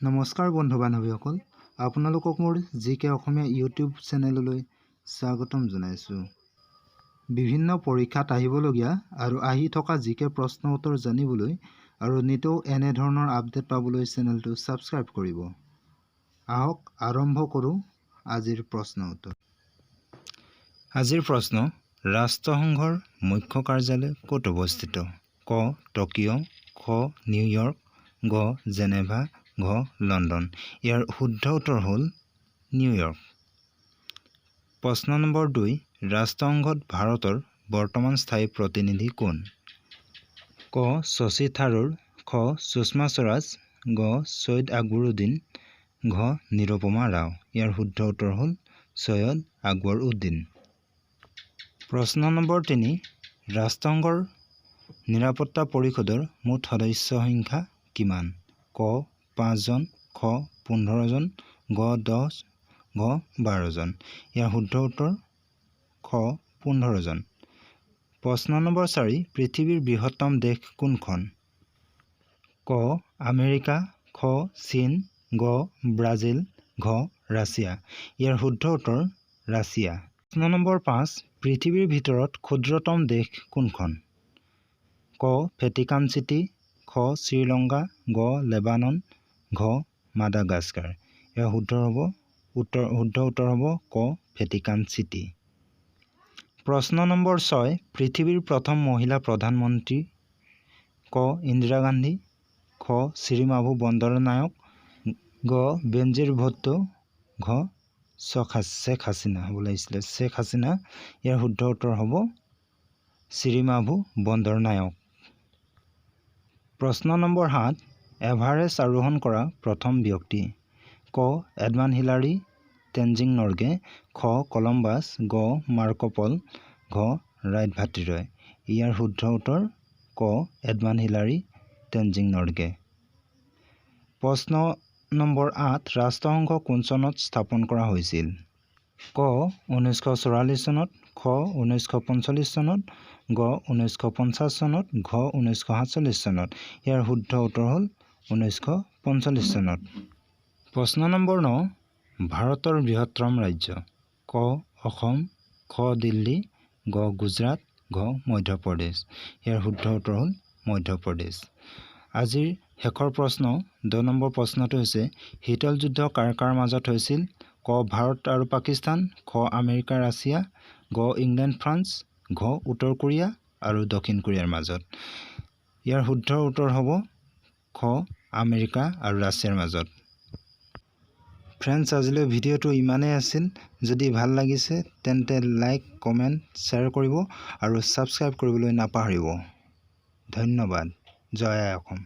নমস্কাৰ বন্ধু বান্ধৱীসকল, আপোনালোকক মোৰ জি কে অসমীয়া ইউটিউব চেনেললৈ স্বাগতম জনাইছোঁ। বিভিন্ন পৰীক্ষাত আহিবলগীয়া আৰু আহি থকা জি কে প্ৰশ্ন উত্তৰ জানিবলৈ আৰু নিতৌ এনেধৰণৰ আপডেট পাবলৈ চেনেলটো ছাবস্ক্ৰাইব কৰিব। আহক, আৰম্ভ কৰোঁ আজিৰ প্ৰশ্ন উত্তৰ। আজিৰ প্ৰশ্ন: ৰাষ্ট্ৰসংঘৰ মুখ্য কাৰ্যালয় ক'ত অৱস্থিত? ক টকিঅ', খ নিউয়ৰ্ক, গ জেনেভা, ঘ লণ্ডন। ইয়াৰ শুদ্ধ উত্তৰ হ'ল নিউয়ৰ্ক। প্ৰশ্ন নম্বৰ 2: ৰাষ্ট্ৰসংঘত ভাৰতৰ বৰ্তমান স্থায়ী প্ৰতিনিধি কোন? ক শশী থাৰুৰ, খ সুষমা স্বৰাজ, গ চৈয়দ আকবৰউদ্দিন, ঘ নিৰুপমা ৰাও। ইয়াৰ শুদ্ধ উত্তৰ হ'ল চৈয়দ আকবৰ উদ্দিন। প্ৰশ্ন নম্বৰ 3: ৰাষ্ট্ৰসংঘৰ নিৰাপত্তা পৰিষদৰ মুঠ সদস্য সংখ্যা কিমান? ক পাঁচজন, খ 15জন, গ 10, ঘ 12জন। ইয়াৰ শুদ্ধ উত্তৰ খ 15জন। প্ৰশ্ন নম্বৰ 4: পৃথিৱীৰ বৃহত্তম দেশ কোনখন? ক আমেৰিকা, খ চীন, গ ব্ৰাজিল, ঘ ৰাছিয়া। ইয়াৰ শুদ্ধ উত্তৰ ৰাছিয়া। প্ৰশ্ন নম্বৰ 5: পৃথিৱীৰ ভিতৰত ক্ষুদ্ৰতম দেশ কোনখন? ক ভেটিকান চিটি, খ শ্ৰীলংকা, গ লেবানন, ঘ মাডাগাস্কাৰ। ইয়াৰ শুদ্ধ উত্তৰ হ'ব ক ভেটিকান চিটি। প্ৰশ্ন নম্বৰ 6: পৃথিৱীৰ প্ৰথম মহিলা প্ৰধানমন্ত্ৰী? ক ইন্দিৰা গান্ধী, খ শ্ৰীমাভো বন্দৰনায়ক, গ বেনজিৰ ভুট্টো, ঘ শ্বেখ হাছিনা হ'ব লাগিছিলে, শ্বেখ হাছিনা। ইয়াৰ শুদ্ধ উত্তৰ হ'ব শ্ৰীমাভো বন্দৰনায়ক। প্ৰশ্ন নম্বৰ 7: এভাৰেষ্ট আৰোহণ কৰা প্ৰথম ব্যক্তি? ক এডমাণ্ড হিলাৰী, টেনজিং নৰ্গে, খ কলম্বাছ, গ মাৰ্ক'পল', ঘ ৰাইট ভাতৃদ্বয়। ইয়াৰ শুদ্ধ উত্তৰ ক এডমাণ্ড হিলাৰী, টেনজিং নৰ্গে। প্ৰশ্ন নম্বৰ 8: ৰাষ্ট্ৰসংঘ কোন চনত স্থাপন কৰা হৈছিল? ক 1944 চনত, খ 1945 চনত, গ 1950 চনত, ঘ 1947 চনত। ইয়াৰ শুদ্ধ উত্তৰ হ'ল 1945 চনত। প্ৰশ্ন নম্বৰ 9: ভাৰতৰ বৃহত্তম ৰাজ্য? ক অসম, খ দিল্লী, গ গুজৰাট, ঘ মধ্যপ্ৰদেশ। ইয়াৰ শুদ্ধ উত্তৰ হ'ল মধ্যপ্ৰদেশ। আজিৰ শেষৰ প্ৰশ্ন, 10 নম্বৰ প্ৰশ্নটো হৈছে: শীতল যুদ্ধ কাৰ কাৰ মাজত হৈছিল? ক ভাৰত আৰু পাকিস্তান, খ আমেৰিকা ৰাছিয়া, গ ইংলেণ্ড ফ্ৰান্স, ঘ উত্তৰ কোৰিয়া আৰু দক্ষিণ কোৰিয়াৰ মাজত। ইয়াৰ শুদ্ধ উত্তৰ হ'ব খ আমেৰিকা আৰু ৰাছিয়াৰ মাজত। ফ্ৰেণ্ডছ, আজিলৈ ভিডিঅ'টো ইমানেই আছিল। যদি ভাল লাগিছে, তেন্তে লাইক, কমেণ্ট, শ্বেয়াৰ কৰিব আৰু ছাবস্ক্ৰাইব কৰিবলৈ নাপাহৰিব। ধন্যবাদ। জয় আই অসম।